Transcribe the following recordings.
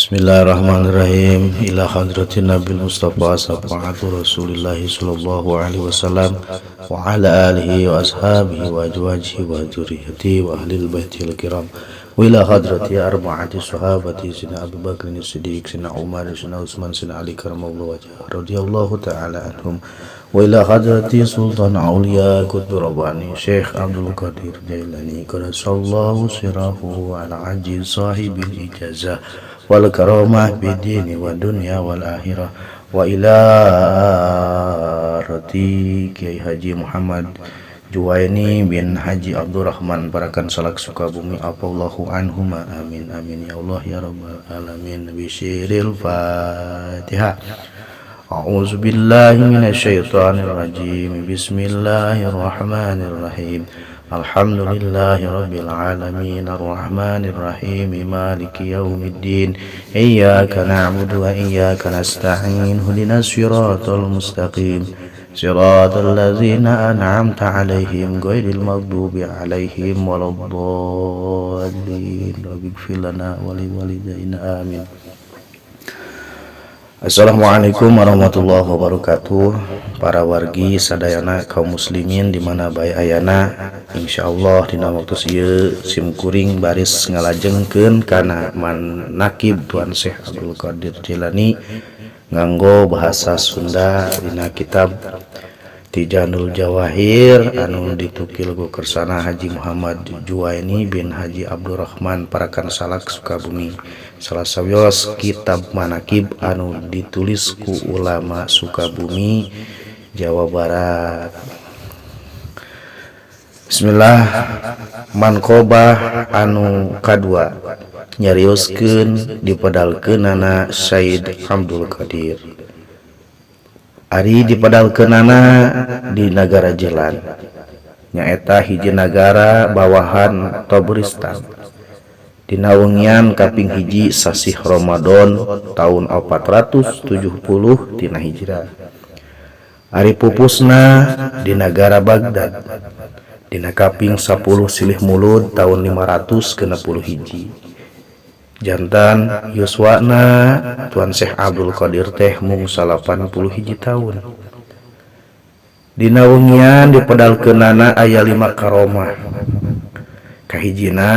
Bismillahirrahmanirrahim. Ila hadratin Nabi Mustafa syafaatu Rasulillah sallallahu alaihi wasallam wa ala alihi wa ashabihi wa azwajihi wa dzurriyyatihi wa ahlil baitil kiram wa ila hadrati arba'ati sahabati sina Abu Bakr Siddiq, sina Umar, sina Utsman, sina Ali karamallahu wajhah radhiyallahu ta'ala anhum wa ila hadrati Sultan Aulia Qutb Rabbani Syekh Abdul Qadir Jailani qaddasallahu sirahu ala ajiz sahibil ijazah wal karamah bidini wa dunya wal akhirah wa ila rati Kiai Haji Muhammad Juwaini bin Haji Abdurrahman Parakan Salak Sukabumi afallahu anhuma amin amin ya Allah ya rabbal alamin bi syiril Fatihah. A'udzu billahi minasyaitonir rajim. Bismillahirrahmanirrahim. Alhamdulillahi rabbil alamin arrahmanir rahim maliki yaumiddin. Iyyaka na'budu wa iyyaka nasta'in. Ihdinas siratal mustaqim. Siratal ladzina an'amta 'alaihim ghairil maghdubi 'alaihim waladdallin. Rabbighfir lana wa liwalidayna amin. Assalamualaikum warahmatullahi wabarakatuh. Para wargi sadayana kaum muslimin di mana bae ayana, insyaallah dina waktu ieu sim kuring baris ngalajengkeun kana manakib Tuan Syekh Abdul Qadir Jilani nganggo bahasa Sunda dina kitab Tijanul Jawahir anu ditukil ku kersana Haji Muhammad Juwaini bin Haji Abdurrahman Parakan Salak Sukabumi, salah sawios kitab manakib anu ditulis ku ulama Sukabumi, Jawa Barat. Bismillah. Manqobah anu kadua nyarioskeun dipedalkeunana Said Abdul Qadir. Ari dipedalkeunana di nagara Jelan, nyaeta hiji nagara bawahan Tabaristan, dina wengian kaping 1 sasih Ramadan tahun 470 tina Hijrah. Ari pupusna di nagara Baghdad dina kaping 10 Silih Mulud tahun 561. Jantan yuswana Tuan Syekh Abdul Qadir teh mung 81 tahun. Dina wengian dipedalkeunana aya 5 karomah. Kahijina,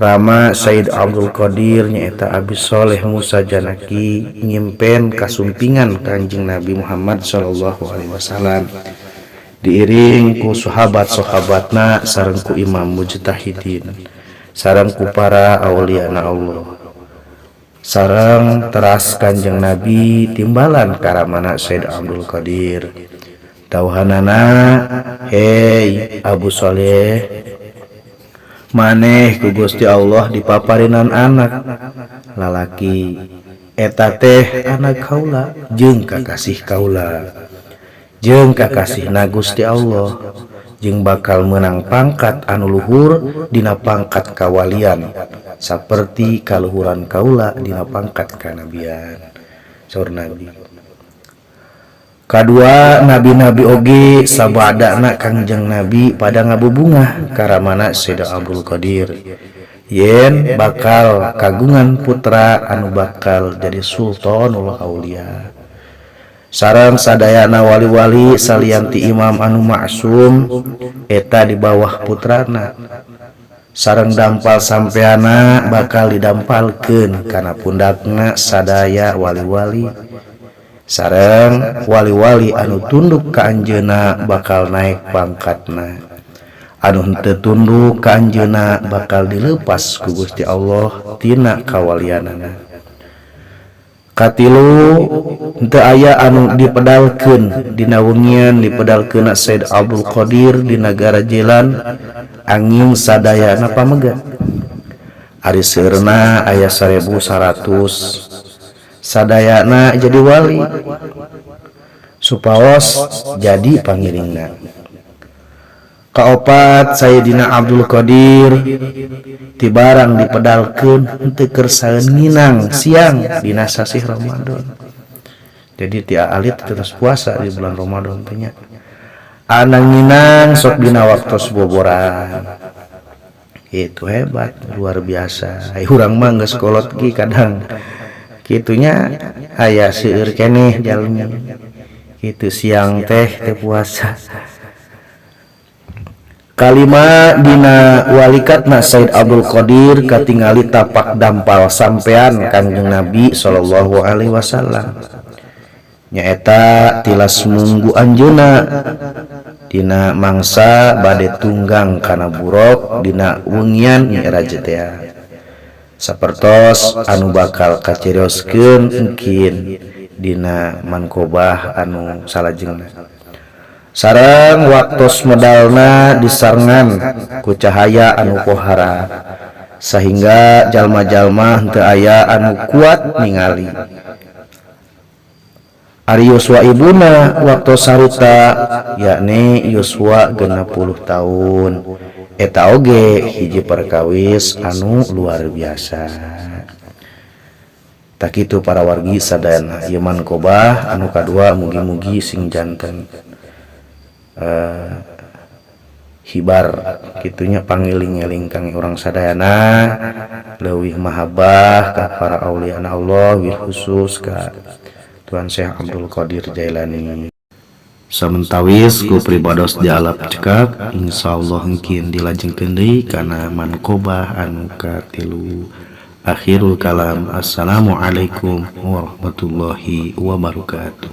Rama Said Abdul Qadir nyaeta Abi Soleh Musa Janaki nyimpen kasumpingan Kanjeng Nabi Muhammad Shallallahu Alaihi Wasallam diiring ku sahabat-sahabatna sareng ku imam mujtahidin sareng ku para auliana Allah. Sareng teras Kanjeng Nabi timbalan karamana Said Abdul Qadir, dawuhanana, "Hei Abu Soleh, maneh ku Gusti Allah dipaparinan anak lalaki, eta teh anak kaula jeung kakasih kaula jeung kakasihna Gusti Allah, jeung bakal menang pangkat anu luhur dina pangkat kawalian saperti kaluhuran kaula dina pangkat kanabian," saur Nabi. Kadua, nabi-nabi oge sabadana Kangjeng Nabi pada ngabubungah karamana Sayyid Abdul Qadir yen bakal kagungan putra anu bakal jadi sultanul aulia. Sareng sadayana wali-wali salianti imam anu maksum eta di bawah putrana, sareng dampal sampeana bakal didampalkeun kana pundakna sadaya wali-wali, sareng wali-wali anu tunduk ka anjeunna bakal naik pangkatna, anu henteu tunduk ka anjeunna bakal dilepas ku Gusti Allah tina kawalianana. Katilu, henteu aya anu dipedalkeun dina wengian dipedalkeun Said Abdul Qadir di nagara Jelan angin sadayana pamegat. Ari seueurna aya 1100, sadayana jadi wali supaos jadi pangiringna. Kaopat, Sayyidina Abdul Qadir tibarang dipedalkeun henteu kersaeun nginang siang dina sasih Ramadan. Jadi ti alit terus puasa di bulan Ramadan teh nya. Anang nginang sok dina waktos boboran. Itu hebat, luar biasa. Ai urang mah geus kolot ge kadang kitunya, aya seueur keneh jalmi kitu siang teh teu puasa. Kalima, dina walikatna Said Abdul Qadir katingali tapak dampal sampean Kangjeng Nabi sallallahu alaihi wasallam, nyaeta tilas munggu anjeunna dina mangsa bade tunggang kana buraq dina wengian Mi'raj teh, sapertos anu bakal kacirioskeun engkin dina manqobah anu salajengna, sareng waktos medalna disarengan ku cahaya anu pohara sehingga jalma-jalma henteu aya anu kuat ningali. Ari yuswa ibuna waktu sarita, yakni yuswa 60 tahun, eta oge hiji perkawis anu luar biasa. Tah, kitu para wargi sadayana, ieu manqobah anu kadua. Mugi-mugi sing janten hibar kitunya, pangeling-eling kang urang sadayana leuwih mahabbah ka para aulia Allah, bil khusus ka Tuan Syekh Abdul Qadir Jailani. Samentawis ku pribados dialap cekap. Insyaallah mungkin dilajengkeun deui kana manqobah anu katilu. Akhirul kalam, assalamualaikum warahmatullahi wabarakatuh.